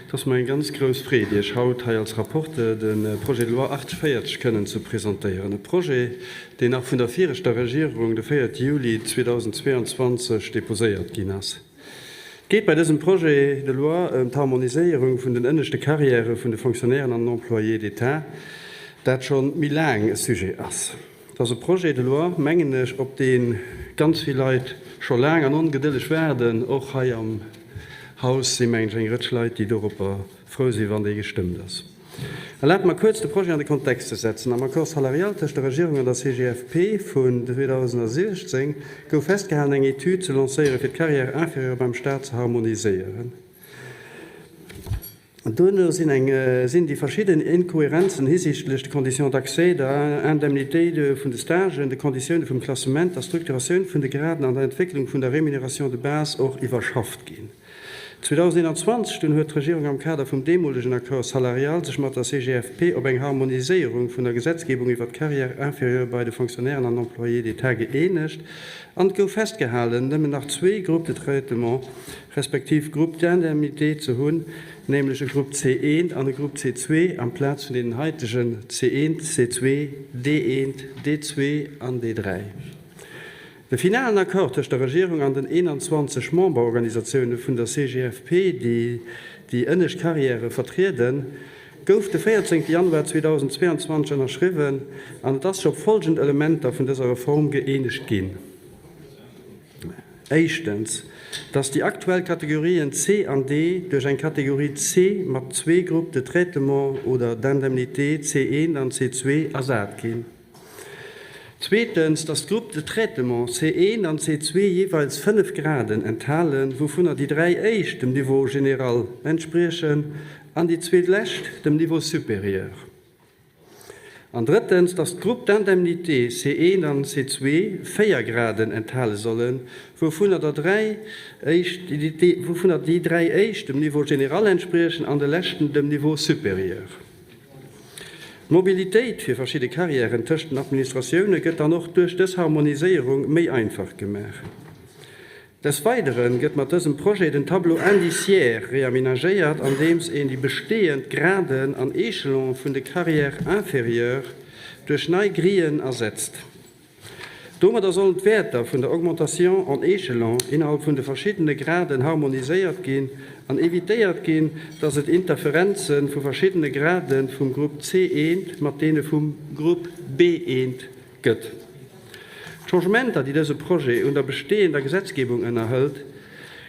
Et ass mer eng ganz grouss Freed, Iech haut hei als Rapporteur de Projet de loi 48 kënnen ze presentéieren. E Projet, deen nach vun der viregter Regierung de 4 Juli 2022 deposéiert ginn ass. Et geet bei dësem Projet de loi ëm d'Harmoniséierung vun den ënneschte Carrièrë vun de Fonctionnairen an den Employés d'État, dat scho méi laang e Sujet ass. Et ass e Projet de loi, mengen ech, op dee ganz vill Leit scho laang an ongedëlleg waarden. Och hei am Haus si, mengen ech, eng Rëtsch Leit, déi doropper frou sinn, wann dee gestëmmt ass. Erlaabt mer kuerz, de Projet an de Kontext ze setzen. Am Accord salarial tëscht der Regierung an der CGFP vun 2016 gouf festgehalen, eng Etüd ze lancéieren, fir d'Carrières inférieures beim Stat ze harmoniséieren. Duerno sinn eng sinn déi verschidden Inkohärenzen hisiichtlech de Conditions d'accès, der Indemnité vun de Stagen, de Konditioune vum Klassement, der Structuratioun vun de Graden an der Entwécklung vun der Rémunération de base och iwwerschafft ginn. 2021 dunn huet d'Regierung am Kader vum deemolegen Accord salarial sech mat der CGFP op eng Harmoniséierung vun der Gesetzgebung iwwer d'Carrière inférieure bei de Fonctionnairen an Employés d'État gëeenegt an et gouf festgehalen, nëmmen nach zwee Groupes de traitement respektiv Groupe d'indemnité ze hunn, nämlech e Grupp C1 an e Grupp C2 amplaz vun deenen haitegen C1, C2, D1, D2 an D3. De finalen Accord tëscht der Regierung an den 21 Memberorganisatioune vun der CGFP, déi déi ënnescht Carrièrë vertrieden, gouf de 14 Januar 2022 ënnerschriwwen an et ass sech op folgend Elementer vun dëser Reform gëeenegt ginn. Éischtens, dass déi aktuell Kategorien C an D duerch eng Kategorie C mat zwee Groupes de traitement oder d'indemnité C1 an C2 ersat ginn. Zweetens, dass d'Groupes de traitement C1 an C2 jeeweils fënnef Graden enthalen, wouvunner déi dräi éischt dem Niveau général entspriechen an déi zwee lescht dem Niveau supérieur. An drëttens, dass d'Groupes d'indemnité C1 an C2 véier Graden enthale sollen, wouvunner der dräi éischt, wouvunner déi dräi éischt dem Niveau général entspriechen an de leschten dem Niveau supérieur. D'Mobilitéit fir verschidde Carrièren tëscht den Administratioune gëtt dann och duerch dës Harmoniséierung méi einfach gemaach. Des Weidere gëtt mat dësem Projet den Tableau indiciaire reaménagéiert, andeems een déi bestehend Graden an Echelone vun de Carrières inférieures duerch nei Grillen ersetzt. Domadder sollen d'Wäerter vun der Augmentation en échelon innerhalb vun de verschiddene Graden harmoniséiert ginn an evitéiert ginn, dass et Interferenze vu verschiddene Grade vum Grupp C1 mat deene vum Grupp B1 gëtt. D'Changementer, déi dëse Projet un der bestehender Gesetzgebung ënnerhëlt,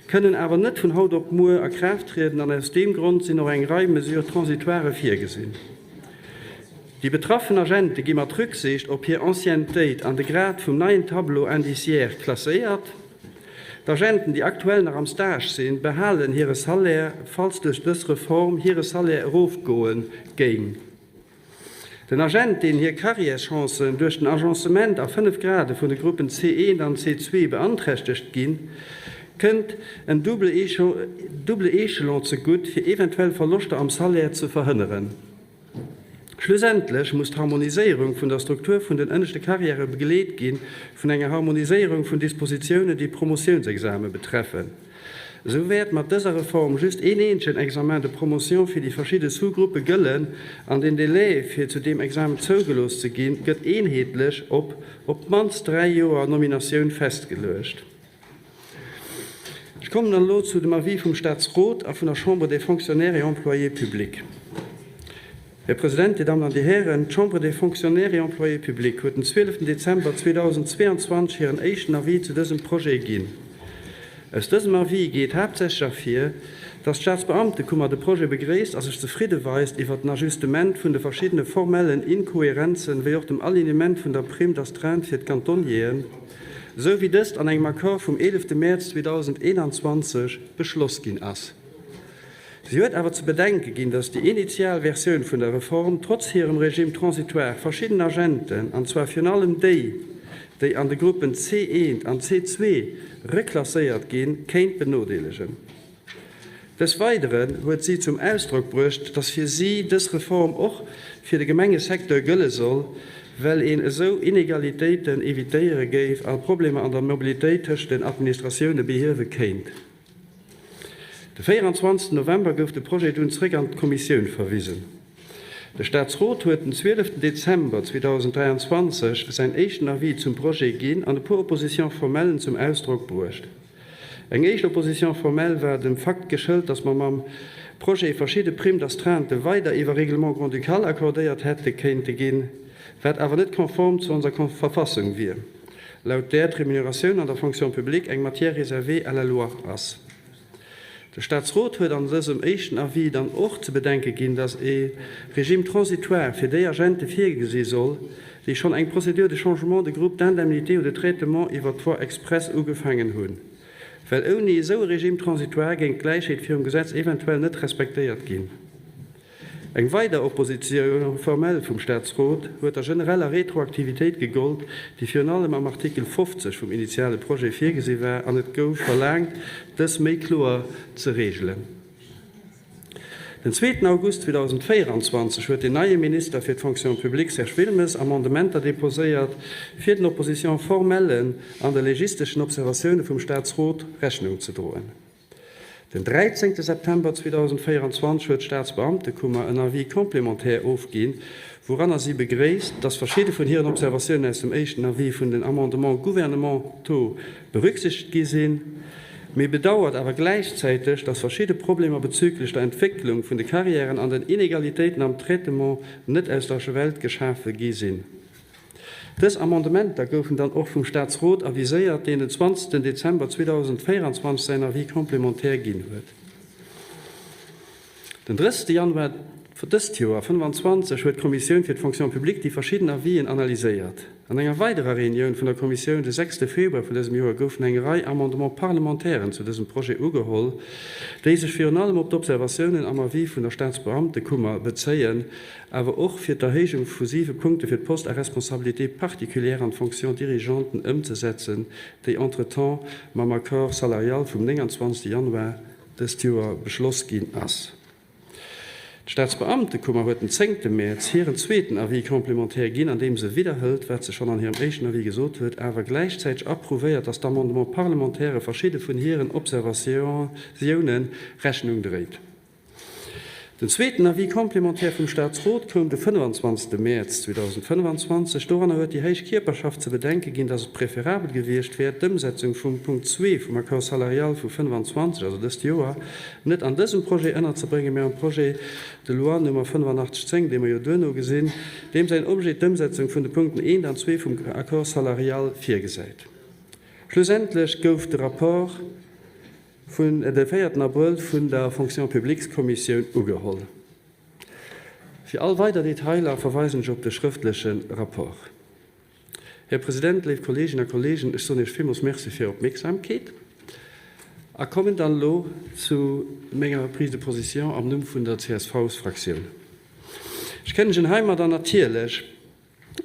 kënnen awer net vun haut op muer a Kraaft trieden an aus deem Grond sinn och eng Rei Mesures transitoires virgesinn. Déi betraffen Agente gi mat Rücksicht op hir Anciennetéit an de Grad vum neien Tableau indiciaire klasséiert. D'Agenten, déi aktuell nach am Stage sinn, behalen hire Salaire, falls duerch dës Reform hire Salaire erofgoe géing. Den Agent, deen hir Karriärschancen duerch den Agencement a 5 Grade vun de Gruppen C1 an C2 beanträchtegt ginn, kënnt en double échelon zegutt, fir eventuell Verloschter am Salaire ze verhënneren. Schlussendlech muss d'Harmoniséierung vun der Struktur vun den ënneschte Karriäre begleet gi vun enger Harmoniséierung vun Dispositiounen, déi d'Promotiounsexame betreffen. Esou wäert mat dëser Reform just een eenzegen Examen de promotion fir déi verschidde Sous-Gruppe gëllen an den Délai, fir zu deem Examen zougelooss ze ginn, gëtt eenheetlech op op d'mannst dräi Joer Nominatioun festgeluecht. Ech kommen dann elo zu dem Avis vum Statsrot a vun der Chambre des Fonctionnaires et Employés publics. Här President, Dir Dammen an Dir Hären, d'Chambre des Fonctionnaires et Employés publics huet den 12 Dezember 2022 hiren éischten Avis zu dësem Projet ginn. Aus dësem Avis geet haaptsächlech ervir, dass d'Staatsbeamtekummer de Projet begréisst a sech zefridde weist iwwert den Ajustement vun de verschiddene formellen Inkohärenzen wéi och dem Alignement vun der Prime d'astreinte fir d'Cantonnieren, esou wéi dëst an engem Accord vum 11 Mäerz 2021 beschloss ginn ass. Si huet awer ze bedenke ginn, datt déi initial Versioun vun der Reform trotz hirem Régime transitoire verschidden Agenten, an zwar virun allem déi, déi an de Gruppen C1 an C2 reklasséiert ginn, kéint benodeelegen. Des Weideren huet si zum Ausdrock bruecht, datt fir si dës Reform och fir de Gemengesecteur gëlle soll, well een esou Inegalitéiten evitéiere géif a Problemer an der Mobilitéit tëscht den Administratioune behiewe kéint. De 24 November gouf de Projet dunn zréck an d'Kommissioun verwisen. De Staatsrot huet den 12 Dezember 2023 säin éischten Avis zum Projet ginn an e puer Opposition-formellen zum Ausdrock bruecht. Eng éischt Opposition formelle war dem Fakt geschëlt, datt mer mam Projet verschidde Prime d'astreinte weider iwwer Règlement grand-ducal accordéiert hätte kéinte ginn, wat awer net konform zu onser Verfassung wier, laut där d'Remuneratioun an der Fonction publique eng Matière réservée à la loi ass. De Staatsrot huet an dësem éischten Avis dann och ze bedenke ginn, datt ee Régime transitoire fir déi Agente virgesi soll, déi schonn eng Procédure de changement de groupe d'indemnité ou de traitement iwwer d'Voie expresse ugefaangen hunn, well ouni esou e Régime transitoire géing d'Gläichheet virum Gesetz eventuell net respektéiert ginn. Eng weider Opposition formelle vum Staatsrot huet der genereller Retroaktivitéit gegollt, déi virun allem am Artikel 50 vum initiale Projet virgesi war, an et gouf verlaangt, dës méi kloer ze reegelen. Den zweeten August 2024 huet den neie Minister fir d'Fonction publique Serge Wilmes Amendementer deposéiert, fir den Oppositions formellen an de legisteschen Observatioune vum Staatsrot Rechnung ze droen. Den 13 September 2024 huet d'Staatsbeamtekummer en Avis complémentaire ofginn, wouranner si begréisst, dass verschidde vun hiren Observatiounen aus dem éischten Avis vun den Amendements gouvernementaux berücksichtegt gi sinn, mee bedauert awer gläichzäiteg, dass verschidde Problemer bezüglech der Entwécklung vun de Carrièren an den Inegalitéiten am Traitement net aus der Welt geschafe gi sinn. Dës Amendementer goufen dann och vum Staatsrot aviséiert, deen den 20 Dezember 2024 säin Avis complémentaire ginn huet. Den 30 Januar dëst Joer 25 huet d'Kommissioun fir d'Fonction publique déi verschidden Avisen analyséiert. An enger weiderer Reunioun vun der Kommissioun de 6 Februar vun dësem Joer goufen eng Rei Amendements-parlementairen zu dësem Projet ugeholl, déi sech virun allem op d'Observatiounen am Avis vun der Staatsbeamtekummer bezéien, awer och fir d'Erhéijung vu siwe Punkte fir d'Postes à responsabilité particulière an d'Fonctions dirigeantes ëmzesetzen, déi entretemps mam Accord salarial vum 29 Januar dëst Joer beschloss ginn ass. D'Staatsbeamtekummer huet den zéngte Mäerz hiren zweeten Avis complémentaire ginn, an deem se widderhëlt, wat se schonn an hirem éischten Avis gesot huet, awer gläichzäiteg approuvéiert, datt d'Amendements parlementaires verschidde vun hiren Observatiounen Rechnung dréit. Den zweeten Avis complémentaire vum Staatsrot koum de 25. Mäerz 2025. Doranner huet déi héich Kierperschaft ze bedenke ginn, datt et preferabel gewiescht wär, d'Ëmsetzung vum Punkt zwee vum Accord salarial vu 25, also dëst Joer, net an dësem Projet ënnerzebréngen, mä am Projet de loi Nummer 8510, dee mer jo duerno gesinn, deem säin Objet d'Ëmsetzung vun de Punkten eent an zwee vum Accord salarial virgesäit. Schlussendlech gouf de Rapport Vun de véierten Abrëll vun der Fonction publiques-Kommissioun ugeholl. Fir all weider Detailer verweisen ech op de schrëftleche Rapport. Här President, léif Kolleeginnen a Kolleegen, ech soen Iech villmools Merci fir Är Opmierksamkeet a kommen dann elo zu menger Prise de position am Numm vun der CSV-Fraktioun. Ech kënnegen heimadder natierlech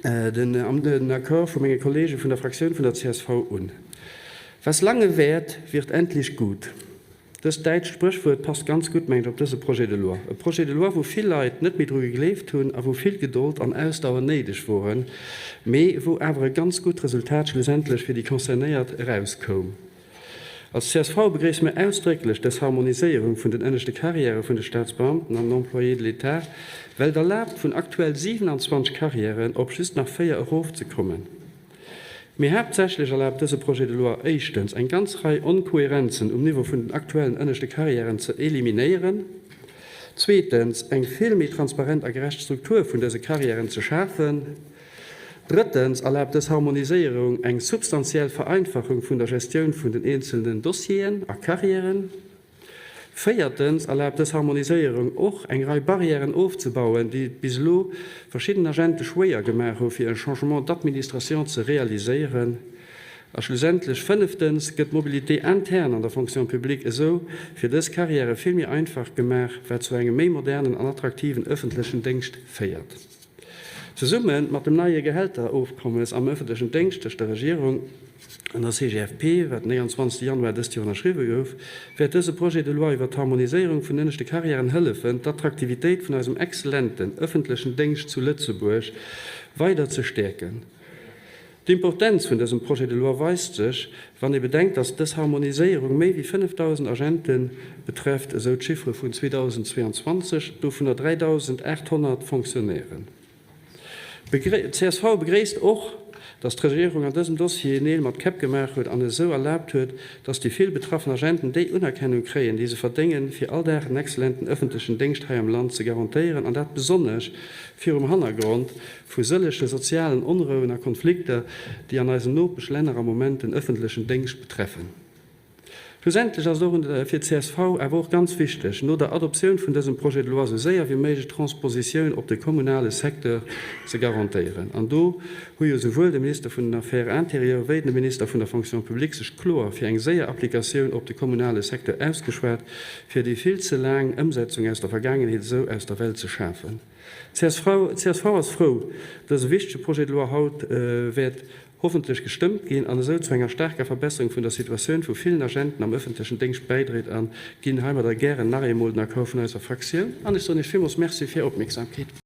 den Accord vu menge Kollege vun der Fraktioun vun der csv un. Was lange währt, wird endlich gut. Dëst däitscht Spréchwuert passt ganz gutt, mengen ech, op dëse Projet de loi. E Projet de loi, wou vill Leit net méi dru gegleeft hunn a wou vill Gedold an Ausdauer néideg woren, mee wou awer e ganz gutt Resultat schlussendlech fir déi Concernéiert erauskoum. Als csv begréisse mir ausdrécklech dës Harmoniséierung vun den ënneschte Carrièrë vun de Staatsbeamten an den Employés de l'État, well et erlaabt, vun aktuell 27 Carrièren op just nach 4 erofzekommen. Mee haaptsächlech erlaabt dëse Projet de loi éischtens, eng ganz Rei Onkohärenzen um Niveau vun den aktuellen ënneschte Carrièren ze eliminéieren, zweetens, eng vill méi transparent a gerecht Struktur vun dëse Carrièren ze schafen, Drëttens erlaabt dës Harmoniséierung eng substantiell Vereinfachung vun der Gestioun vun den eenzelnen Dossieren a Carrièren. Véiertens erlaabt dës Harmoniséierung och, eng Rei Barrièren ofzebauen, déi et bis elo verschidden Agente schwéier gemaach hu fir e Changement d'administration ze realiséieren. A schlussendlech, fënneftens, gëtt d'Mobilité interne an der Fonction publique esou fir dës Carrièrë vill méi einfach gemaach, wat zu engem méi modernen an attraktiven öffentlechen Déngscht féiert. Zesumme mat dem neie Gehälterofkommes am ëffentlechen Déngscht tëscht der Regierung an der CGFP, wat den 29 Januar dëst Joer ënnerschriwwe gouf, wäert dëse Projet de loi iwwert d'Harmoniséierung vun den ënneschte Karriären hëllefen, d'Attraktivitéit vun eisem exzellenten ëffentlechen Déngscht zu Lëtzebuerg weider ze stäerken. D'Importenz vun dësem Projet de loi weist sech, wann ee bedenkt, dass dës Harmoniséierung méi wéi 5.000 Agente betrefft, esou d'Chiffere vun 2022, dovunner 3.800 Fonctionnairen. D'CSV begréisst och, dass d'Regierung an dësem Dossier Neel mat Käpp gemaach huet an esou erlaabt huet, dass déi vill betraffen Agenten déi Unerkennung kréien, déi se verdéngen, fir all Dag en exzellenten ëffentlechen Déngscht hei am Land ze garantéieren, an dat besonnesch virum Hannergrond vu sëllege sozialen Onrouen a Konflikter, déi an eisen Nopeschlänner am Moment den ëffentlechen Déngscht betreffen. Schlussendlech ass et och fir d'CSV awer och ganz wichteg, no der Adoptioun vun dësem Projet de loi esou séier wéi méiglech d'Transpositioun op de kommunale Secteur ze garantéieren. An do hu jo souwuel de Minister vun den Affaires intérieures wéi de Minister vun der Fonction publique sech kloer fir eng séier Applikatioun op de kommunale Secteur ausgeschwat, fir déi vill ze laang Ëmsetzung aus der Vergaangenheet esou aus der Welt ze schafen. D'CSV ass frou, dëse wichtege Projet de loi haut wäert hoffentlech gestëmmt ginn an esou zu enger staarker Verbesserung vun der Situatioun vu villen Agenten am ëffentlechen Déngscht bäidréit a ginn heimadder gären nach eemol den Accord vun eiser Fraktioun an ech soen Iech villmools Merci fir Är Opmierksamkeet.